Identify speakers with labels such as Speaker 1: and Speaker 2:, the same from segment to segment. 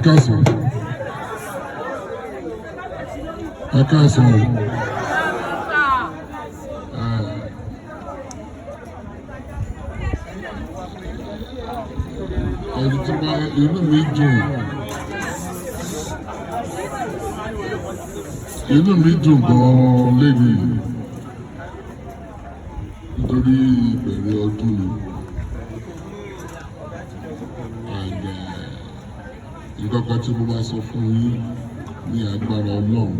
Speaker 1: Káàsán, ẹ káàsán o. Ẹni tí bá inú mi dùn, inú mi dùn gan-an lẹ́yìn nítorí ìbẹ̀rẹ̀ ọdún ni, and nǹkan kan tí mo bá sọ fún yín, ní agbára Ọlọ́run,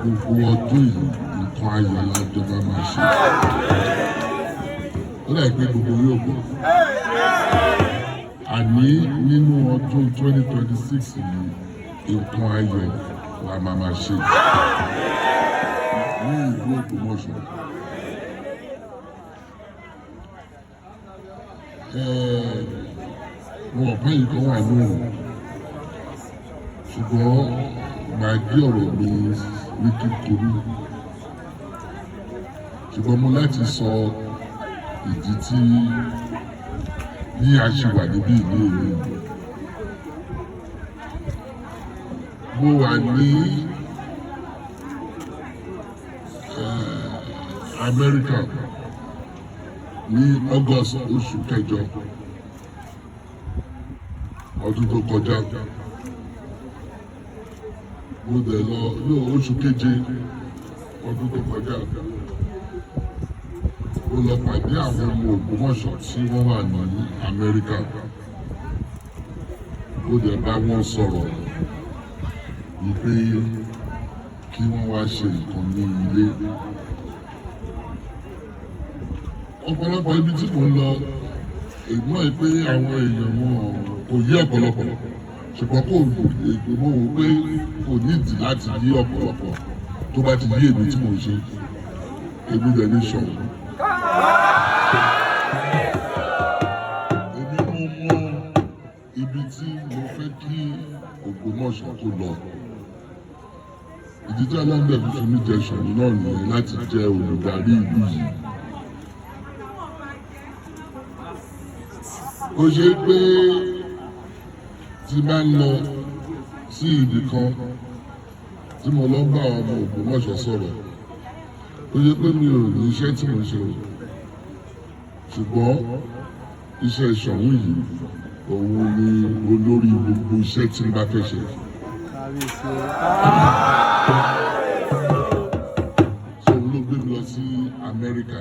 Speaker 1: gbogbo ọdún yìí, nǹkan ayọ̀ la jọba máa ṣe. Ó dàbí pé gbogbo yóò gbọ́. Àní nínú ọdún 2026 yìí, nǹkan ayọ̀ la máa máa ṣe ní ìlú Ògbómọ̀ṣọ́. Mo mọ̀ pé nǹkan wà lóhùn, ṣùgbọ́n màá gbé ọ̀rọ̀ mi ní kíkúrú, ṣùgbọ́n mo láti sọ ìdí tí ní a ṣe wà níbí ìlú èmi. Mo wà ní Amẹ́ríkà ní August, oṣù kẹjọ ọdún tó kọjá. Mo dẹ̀ lọ ní oṣù keje ọdún tó kọjá. Mo lọ pàdé àwọn ọmọ Ògbómọ̀ṣọ́ tí wọ́n wà ní Amẹ́ríkà. Mo dẹ̀ bá wọn sọ̀rọ̀ wípé kí wọ́n wá ṣe nǹkan ní ilé. Ọ̀pọ̀lọpọ̀ ibi tí mò ń lọ, èmi mọ̀ pé àwọn èèyàn wọn kò yé ọ̀pọ̀lọpọ̀, ṣùgbọ́n kò ègbè mọ́ wò pé kò ní ìdí láti yé ọ̀pọ̀lọpọ̀. Tó bá ti yé èmi tí mò ń ṣe, èmi dẹ̀ ní Ṣọ̀ún. Èmi mo mọ ibi tí mo fẹ́ kí Ògbómọ̀ṣọ́ kó lọ. Ìdí tí Ọlọ́run dẹ̀ fi fi mí jẹ Ṣọ̀ún náà nìyẹn, láti jẹ́ olùdarí ìlú yìí. Ó ṣe é pé tí bá ń lọ sí ibì kan tí mo lọ bá ọmọ Ògbómọ̀ṣọ́ sọ̀rọ̀, ó ṣe pé mi ò ní iṣẹ́ tí mo ń ṣe o, ṣùgbọ́n iṣẹ́ Ṣọ̀ún yìí, òun ni olórí gbogbo iṣẹ́ tí n bá fẹ́ ṣe. So òun ló gbé mi lọ sí Amẹ́ríkà.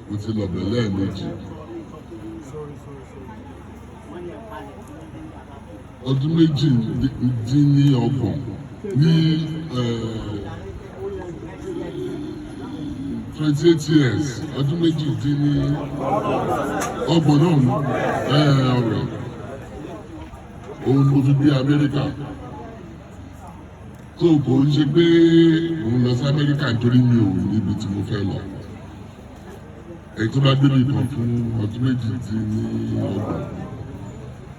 Speaker 1: Mo ti lọ bẹ̀ lẹ́ẹ̀mejì. Ọdún 38 ní 28 years, ọdún 38 náà ní ọ̀rẹ́ òun ni mo fi gbé Amẹ́ríkà. Tó kò ń ṣe pé mo ń lọ sí Amẹ́ríkà nítorí mi ò níbi tí mo fẹ́ lọ. Èyí tó bá gbé mi kan fún ọdún 38,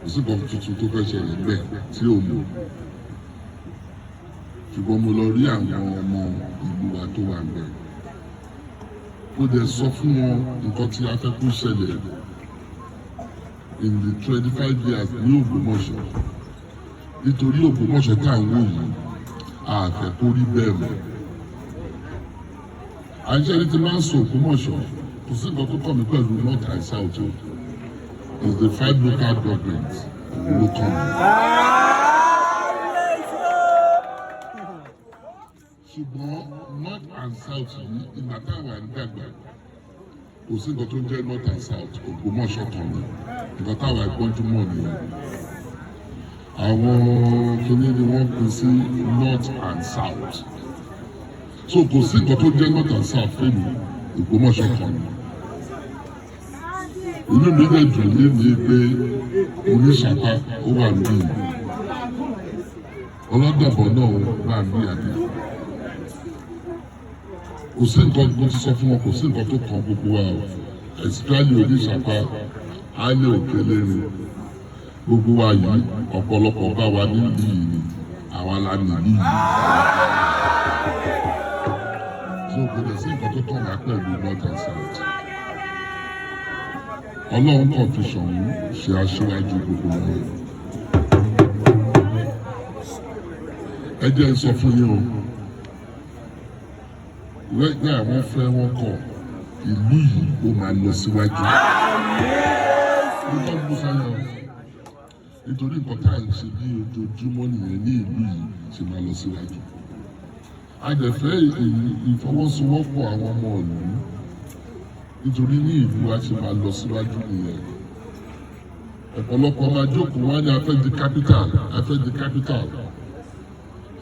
Speaker 1: kò sí nǹkan tuntun tó fẹ́ ṣẹlẹ̀ níbẹ̀ tí ò mọ̀. Ṣùgbọ́n mo lọ rí àwọn ọmọ ìlú wa tó wà níbẹ̀. Mo dẹ̀ sọ fún wọn nǹkan tí a fẹ́ kó ṣẹlẹ̀ in the 25 years ní Ògbómọ̀ṣọ́, nítorí Ògbómọ̀ṣọ́ tá à ń wò yìí, a fẹ́ kó rí bẹ́ẹ̀ mọ́. Àṣẹ tí máa ń sọ Ògbómọ̀ṣọ́, kò sí nǹkan tó kàn mí pẹ̀lú North and South o. It's the five local governments ló kàn mí. Ṣùgbọ́n North and South yìí, ìgbà táwa ń dàgbà, kò sí nǹkan tó ń jẹ́ North and South. Ògbómọ̀ṣọ́ kan ni. Nǹkan táwa gbọ́njú mọ̀ nìyẹn. Àwọn kìíní ni wọ́n pín sí North and South, so kò sí nǹkan tó jẹ́ North and South fún mi. Ògbómọ̀ṣọ́ kan ni. Inú mi dẹ̀ dùn ní pé Oníṣàpá ó wà níbí, Ọlọ́dọ̀bọ̀ náà wà ní àbí. Kò sí nǹkan mo ti sọ fún wọn, kò sí nǹkan tó kàn gbogbo wa o, especially Oníṣàpá, alẹ́ òkèlérìn, gbogbo wa yìí, ọ̀pọ̀lọpọ̀ bá wa nílùú yìí ni, àwa la nìlú yìí. So kò dẹ̀ sí nǹkan tó kàn wá pẹ̀lú North and South. Ọlọ́run kàn fi Ṣọ̀ún ṣe aṣíwájú gbogbo wọn. Ẹ jẹ́ n sọ fún yín o, lẹ́gbẹ́ àwọn fẹ́ wọn kọ̀, ìlú yìí ó máa lọ síwájú. Nítorí mo sọ yẹn o, nítorí nǹkan tá à ń ṣe ní ojoojúmọ́ nìyẹn ní ìlú yìí ṣe máa lọ síwájú. A dẹ̀ fẹ́ ìfọwọ́sowọ́pọ̀ àwọn ọmọ ìlú, nítorí ní ìlú wa ṣe máa lọ síwájú nìyẹn. Ọ̀pọ̀lọpọ̀ máa jókòó, wá ní a fẹ́ di capital, a fẹ́ di capital.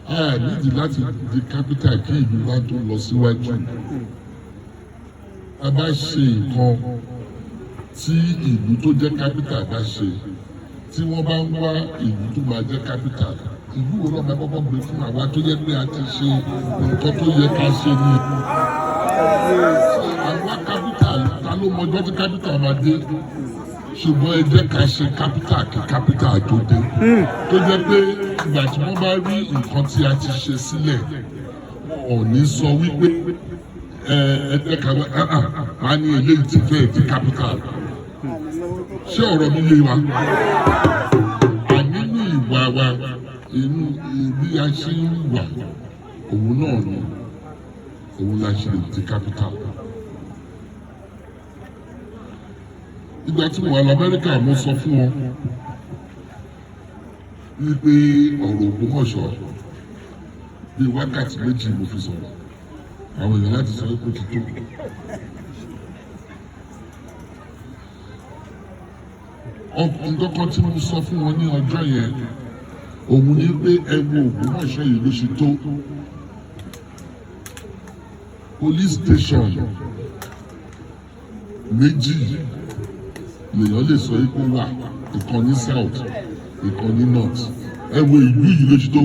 Speaker 1: A nídìí láti di capital kí ìlú wa tó lọ síwájú. A bá ṣe nǹkan tí ìlú tó jẹ́ capital bá ṣe, tí wọ́n bá ń wá ìlú tó máa jẹ́ capital, ìlú wo ló máa kọ́kọ́ gbé fún àwa tó yẹ pé a ti ṣe nǹkan tó yẹ ká ṣe ní àwa capital? Ta ló mọjọ́ tí capital máa dé? Ṣùgbọ́n ẹ jẹ́ ká ṣe capital kí capital tó dé, tó jẹ́ pé ìgbà tí wọ́n bá rí nǹkan tí a ti ṣe sílẹ̀, wọn ò ní sọ wípé ẹ jẹ́ ká wá ní eléyìí ti fẹ́ di capital. Ṣé ọ̀rọ̀ mi yé wa? Ànínú ìwà wa, inú bí a ṣe ń wà, òun náà ni òun la ṣe lè di capital. Ìgbà tí mo wà l'Amẹ́ríkà, mo sọ fún wọn wípé ọ̀rọ̀ Ògbómọ̀ṣọ́, bíi wákàtí 2 mo fi sọ̀rọ̀, àwọn èèyàn láti sọ pé ó ti tó. Nǹkan kan tí mo sọ fún wọn ní ọjọ́ yẹn, òun ni pé ẹ wo Ògbómọ̀ṣọ́ yìí ló ṣe tó. Police station méjì lèèyàn lè sọ pé ó wà, ìkan ní south, ìkan ní north. Ẹ wo ìlú yìí ló ṣe tó.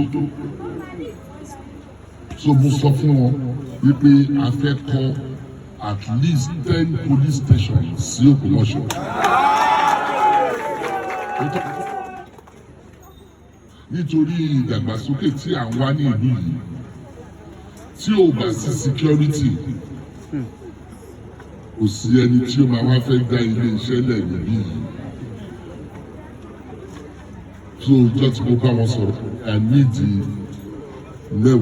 Speaker 1: So mo sọ fún wọn wípé a fẹ́ kọ́ at least 10 police stations sí Ògbómọ̀ṣọ́, nítorí ìdàgbàsókè tí à ń wá ní ìlú yìí. Tí ò bá sí security, kò sí ẹni tí ó máa wá fẹ́ dá ilé iṣẹ́ lẹ̀ níbí yìí. So ọjọ́ tí mo bá wọn sọ̀rọ̀, a nídìí 10,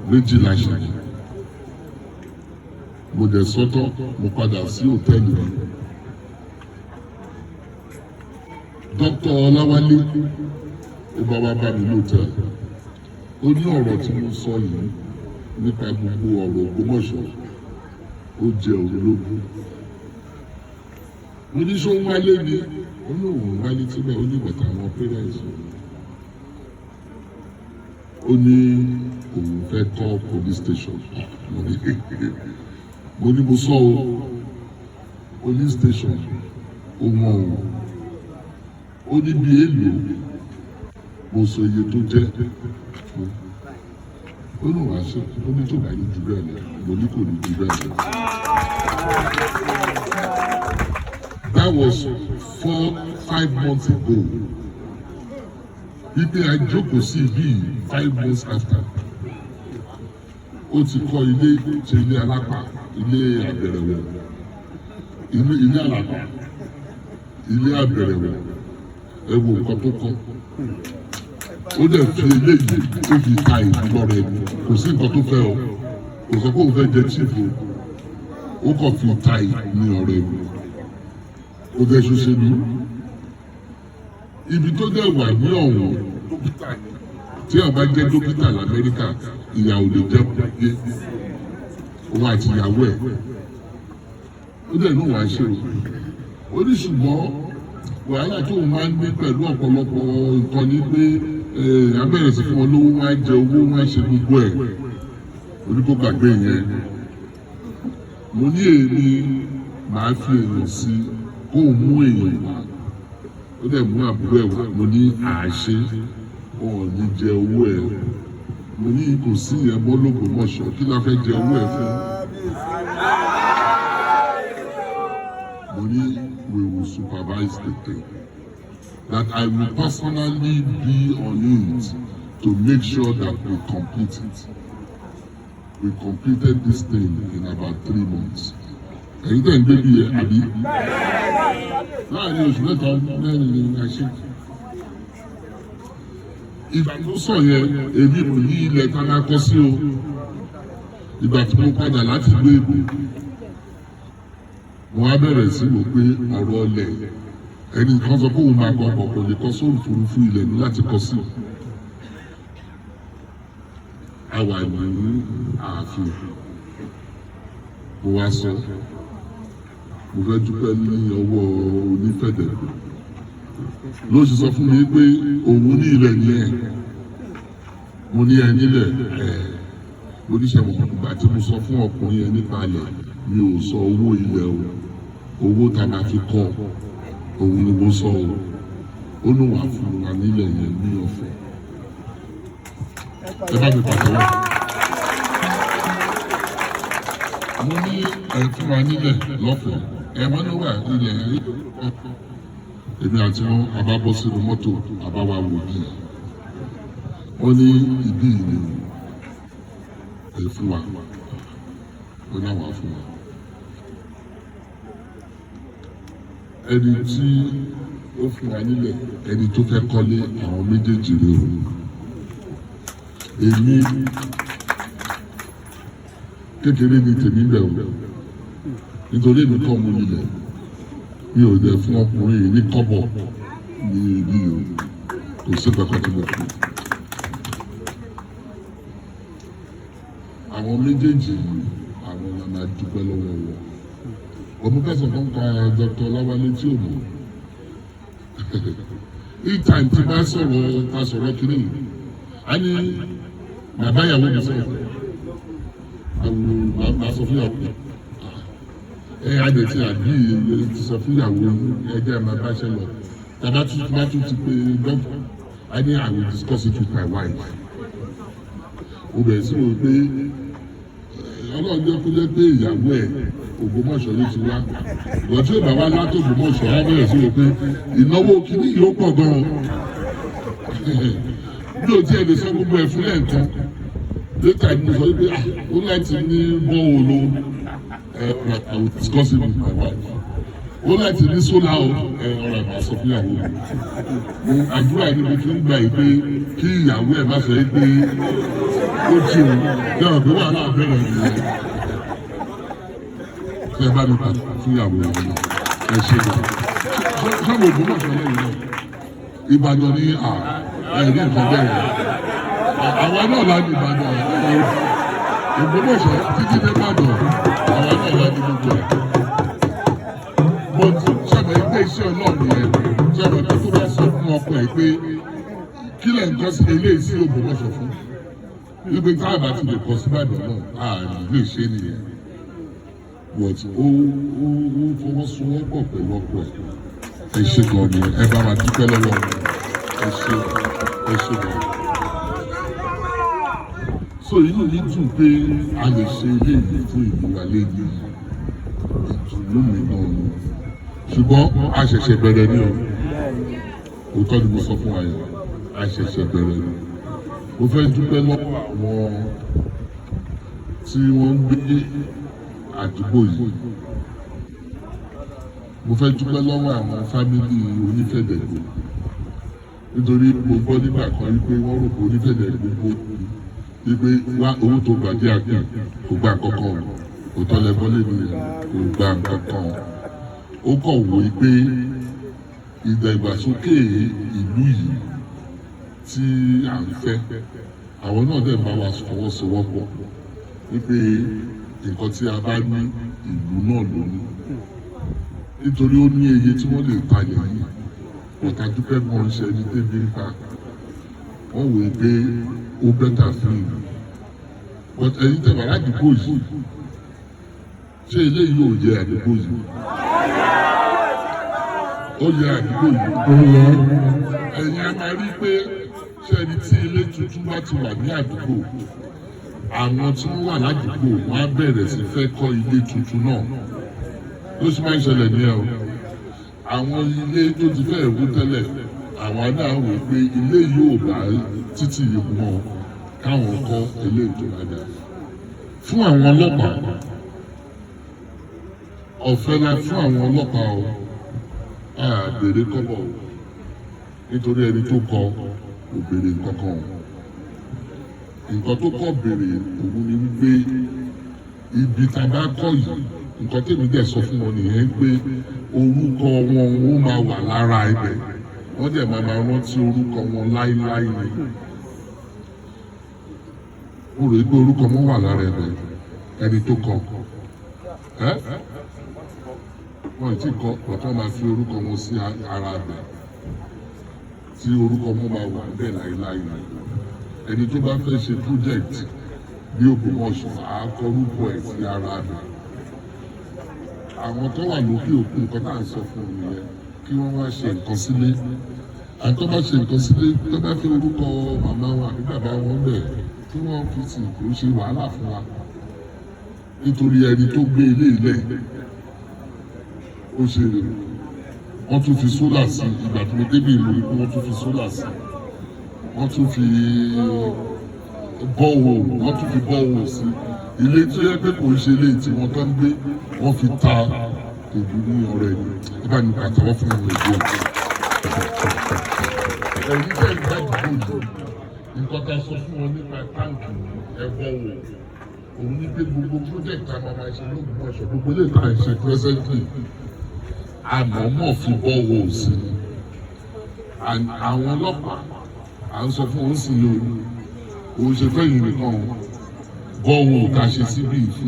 Speaker 1: 12 ṣe ni. Mo dẹ̀ sọ́tọ̀, mo padà sí hòtẹ́ẹ̀lì mi. Dr. Ọláwálé, ó bá wá bá mi lóòtẹ́ẹ̀lì. Ó ní ọ̀rọ̀ tí mo sọ yìí nípa gbogbo ọ̀rọ̀ Ògbómọ̀ṣọ́, ó jẹ òun lógún. Mo ní ṣó ń wálé ni? Ó ní òun wálé síbẹ̀. Ó ní bàtà àwọn parents òun. Ó ní òun fẹ́ kọ́ police station. Mo ní mo sọ o, police station ó wọ́n o. Ó ní bí èlò? Mo sọ iye tó jẹ́ fún. Ó ní wàá ṣe. Ó ní tó bá ní ju bẹ́ẹ̀ lọ. Mo ní kò ní ju bẹ́ẹ̀ lọ. That was 4, 5 months ago. Wípé a jókòó sí ibí yìí, 5 months after, ó ti kọ́ ilé, ṣe ilé alápá, ilé àbẹ̀rẹ̀wọ̀, ilé àlàpà, ilé àbẹ̀rẹ̀wọ̀. Ẹ wo nǹkan tó kọ́. Ó dẹ̀ fi eléyìí, ó fi ta ìlú lọ́rẹ ni. Kò sí nǹkan tó fẹ́ o, kò sọ pé òun fẹ́ jẹ chief o, ó kàn fi ta ní ọrẹ ni. Kò dẹ̀ ṣòṣèlú. Ibi tó dẹ̀ wà ní ọ̀wọ̀n, tí a bá jẹ́ dókítà l'Amẹ́ríkà, ìyà ò lè jẹ́ pé òun àti ìyàwó ẹ̀. Ó dẹ̀ ní wàá ṣe o. Ó ní ṣùgbọ́n wàhálà tó máa ń ní pẹ̀lú ọ̀pọ̀lọpọ̀ nǹkan ni pé a bẹ̀rẹ̀ sí fún wọn lówó, wọn á jẹ owó, wọn á ṣe gbogbo ẹ̀. Oníkó gbàgbé yẹn. Mo ní èmi màá fi èèyàn sí kó o mú èèyàn wá. Ó dẹ̀ mú àbúrò ẹ̀ wá. Mo ní àṣẹ wọn ò ní jẹ owó ẹ̀. Mo ní kò sí ìyẹn mọ́ l'Ógbómọ̀ṣọ́. Kí la fẹ́ jẹ owó ẹ̀ fún? Mo ní we will supervise the thing, that I will personally be on it to make sure that we complete it. We completed this thing in about 3 months. Ẹ̀yin tẹ̀ ń gbé bí ẹ àbí? Láàrin oṣù 3 4 ni a ṣe. Ìgbà tó sọ yẹn, èmi kò ní ilẹ̀ tá a máa kọ sí o. Ìgbà tí mo padà láti gbé ìbò, mo wá bẹ̀rẹ̀ sí wò pé ọ̀rọ̀ ọlẹ̀, ẹnì kan sọ pé òun máa kọ ọkọ̀, kò lè kọ sóòrù òfurufú, ilẹ̀ ní láti kọ sí. A wà ní ààfin, mo wá sọ, mo fẹ́ dúpẹ́ ní ọwọ́ onífẹ̀dẹ̀gbẹ̀ ló ṣe sọ fún mi pé òun ní ilẹ̀ yẹn. Mo ní ẹ nílẹ̀ ẹ̀ oníṣẹ́. Ìgbà tí mo sọ fún ọkùnrin yẹn nípa ilẹ̀, mi ò sọ owó ilẹ̀ o. Owó tá a máa fi kọ́ òun ni mo sọ o. Ó ní wàá fún wa nílẹ̀ yẹn ní ọ̀fẹ́. Ẹ bá mi pàtẹ́wọ́. Mo ní ẹ fún wa nílẹ̀ lọ́fẹ̀ẹ́. Ẹ wọ́n ló wà ilẹ̀ èmi àti wọn. A bá bọ́ sínú mọ́tò, a bá wa wò bí wọ́n ní ibí yìí ni ẹ fún wa. Ó náà wà fún wa. Ẹni tí ó fún wa nílẹ̀, ẹni tó fẹ́ kọ́lé, àwọn méjèèjì rèé o. Èmi kékeré ni tèmi bẹ̀ o, nítorí èmi kọ́ mo nílẹ̀. Mi ò dẹ̀ fún ọkùnrin yìí ní kọ́bọ̀ ní ibi o. Kò sí kankan tí mo fún. Àwọn méjèèjì yìí, àwọn la máa dúpẹ́ lọ́wọ́ wọn. Ọmọ fẹsẹ̀ kan pa Dr. Ọláwálé tí ò mọ̀. Each time tí bá sọ̀rọ̀, ta sọ̀rọ̀ kiri yìí, a ní bàbá ìyàwó mi sọ̀rọ̀, àwọn màá sọ fún ìyàwó mi ẹ adẹ tí àbí ti sọ fún ìyàwó ẹjẹ máa bá ṣe lọ. Tàbá tún bá tún ti pé dọ́kítà, a ní, "I will discuss it with my wife." Ó bẹ̀rẹ̀ sí wò pé Ọlọ́run jẹ́ kó jẹ́ pé ìyàwó ẹ̀ Ògbómọ̀ṣọ́ ló ti wá. Ìwọ̀n tí ó bá wá látò Ògbómọ̀ṣọ́, á bẹ̀rẹ̀ sí wò pé ìnáwó kìíní yìí ó pọ̀ gan-an. Bí o tiẹ̀ lè sọ gbogbo ẹ̀ fún lẹ́ẹ̀kan, later ni mo sọ wípé, ah, ó láti ní borehole o. Ẹ I will discuss it with my wife. Ó láti ní solar o. Ẹ ọ̀rọ̀ ẹ̀ máa sọ fún ìyàwó mi. Mo àdúrà ni mo fi ń gbà yìí pé kí ìyàwó ẹ̀ má sọ yìí pé ó jí o yàrá pé wàhálà bẹ̀rẹ̀ nìyẹn. Ṣé ẹ bá mi pàtó fún ìyàwó mi náà? Ẹ ṣe lọ sọ́wọ́ Ògbómọ̀ṣọ́ lẹ́yìn náà. Ìbàdàn ní à ẹ̀rí nǹkan bẹ́ẹ̀. Àwa náà la ní Ìbàdàn, Ògbómọ̀ṣọ́ títí dé Ìbàdàn, àwa náà la ní gbogbo ẹ̀. But sábà ẹgbẹ́ iṣẹ́ Ọlọ́run yẹn, sábà tó tó bá sọ fún ọkọ ẹ̀ pé kí lẹ̀ ń kọ́ sí eléyìí sí Ògbómọ̀ṣọ́ fún, wípé tá a bá ti lè kọ́ sí Ìbàdàn náà, a lè ṣe nìyẹn. But ó fọwọ́sowọ́pọ̀ pẹ̀lú ọkọ ẹ̀. Ẹ ṣe gan ni, ẹ bá wa dúpẹ́ lọ́wọ́ wọn. Ẹ ṣe, ẹ ṣe gan. So inú mi dùn pé a lè ṣe eléyìí fún ìlú wa lẹ́yìn. Ìdùnnú mi náà ni, ṣùgbọ́n a ṣẹ̀ṣẹ̀ bẹ̀rẹ̀ ni o. Òótọ́ ni mo sọ fún wa yẹn, a ṣẹ̀ṣẹ̀ bẹ̀rẹ̀ ni. Mo fẹ́ dúpẹ́ lọ́wọ́ àwọn tí wọ́n ń gbé àdúgbò yìí. Mo fẹ́ dúpẹ́ lọ́wọ́ àwọn family onífẹ̀dẹ̀gbò, nítorí mo gbọ́ nígbà kan wípé wọ́n rò pé onífẹ̀dẹ̀gbò wípé wá owó tó gbà dé àpè kò gba kankan o. Òótọ́ lẹ́gbọ́n lè nìyẹn, kò gba kankan. Ó kọ̀ wò ó pé ìdàgbàsókè ìlú yìí tí à ń fẹ́, àwọn náà dẹ̀ bá wa fọwọ́sowọ́pọ̀ wípé nǹkan tí a bá ní, ìlú náà ló ní, nítorí ó ní iye tí wọ́n lè talẹ̀ yìí. Ọ̀tá dúpẹ́ mọ́ ń ṣe ẹni débi ń pa wọ́n wò ó pé ó better fún ìlú. But ẹ̀yin tẹ̀ wá ládùúgbò yìí, ṣé eléyìí ò yẹ àdúgbò yìí? Ó yẹ àdúgbò yìí. Ẹ̀yin a máa rí pé ṣé ẹni tí ilé tuntun bá ti wà ní àdúgbò, àwọn tí wọ́n wà ládùúgbò wọ́n á bẹ̀rẹ̀ sí fẹ́ kọ́ ilé tuntun náà. Ló sì máa ń ṣẹlẹ̀ ní ẹ o. Àwọn ilé tó ti fẹ́ wó tẹ́lẹ̀, àwọn náà wò pé ilé yóò bá títì yìí mọ́, káwọn kọ́ ilé tó bá dáa. Fún àwọn ọlọ́pàá Ọ̀fẹ́ la fún àwọn ọlọ́pàá o, a béèrè kọ́bọ̀ o, nítorí ẹni tó kọ kò béèrè nǹkan kan o. Nǹkan tó kọ́ béèrè òun ni wípé ibi tá a bá kọ́ yìí, nǹkan tèmi dẹ̀ sọ fún wọn nìyẹn pé orúkọ wọn ó máa wà lára ibẹ̀, wọ́n dẹ̀ máa rántí orúkọ wọn láíláí ni. Mo rò pé orúkọ wọn wà lára ibẹ̀. Ẹni tó kọ ẹ́, wọ́n ti kọ pàtó máa fi orúkọ wọn sí ara ibẹ̀, tí orúkọ wọn máa wà bẹ́ẹ̀ láíláí ni. Ẹni tó bá fẹ́ ṣe project bí Ògbómọ̀ṣọ́, àá kọ orúkọ ẹ̀ sí ara ibẹ̀. Àwọn tó wà lókè òkun, nǹkan tá à ń sọ fún un nìyẹn, kí wọ́n wá ṣe nǹkan sílé. Àti tó bá ṣe nǹkan sílé, tó bá fi orúkọ màmá wọn àbí bàbá wọn bẹ̀, kí wọ́n fi tì kó ṣe wàhálà fún wa, nítorí ẹni tó gbé ilé ilẹ̀ ó ṣe. Wọ́n tún fi solar sí. Ìgbà tí mo débi ìlú, wọ́n tún fi solar sí, wọ́n tún fi borehole, wọ́n tún fi borehole sí. Ilé tó yẹ pé kò ń ṣe ilé tí wọ́n tó ń gbé, wọ́n fi ta ìlú ní ọrẹ ni. Ẹ bá mi pàtẹ́wọ́ fún mi ìlú. Ẹ̀yin tẹ̀ ń gbàdúgbò yìí, nǹkan tá a sọ fún wọn nípa tank ẹ borehole òun ní pé gbogbo project tá a máa ṣe lÓgbómọ̀ṣọ́, gbogbo ilé ìta ìṣe presently, àmọ́mọ́ fi borehole sí ni. And àwọn ọlọ́pàá, à ń sọ fún wọn sí yìí o, òun ṣe fẹ́yìn nìkan o, borehole tá a ṣe síbí fún.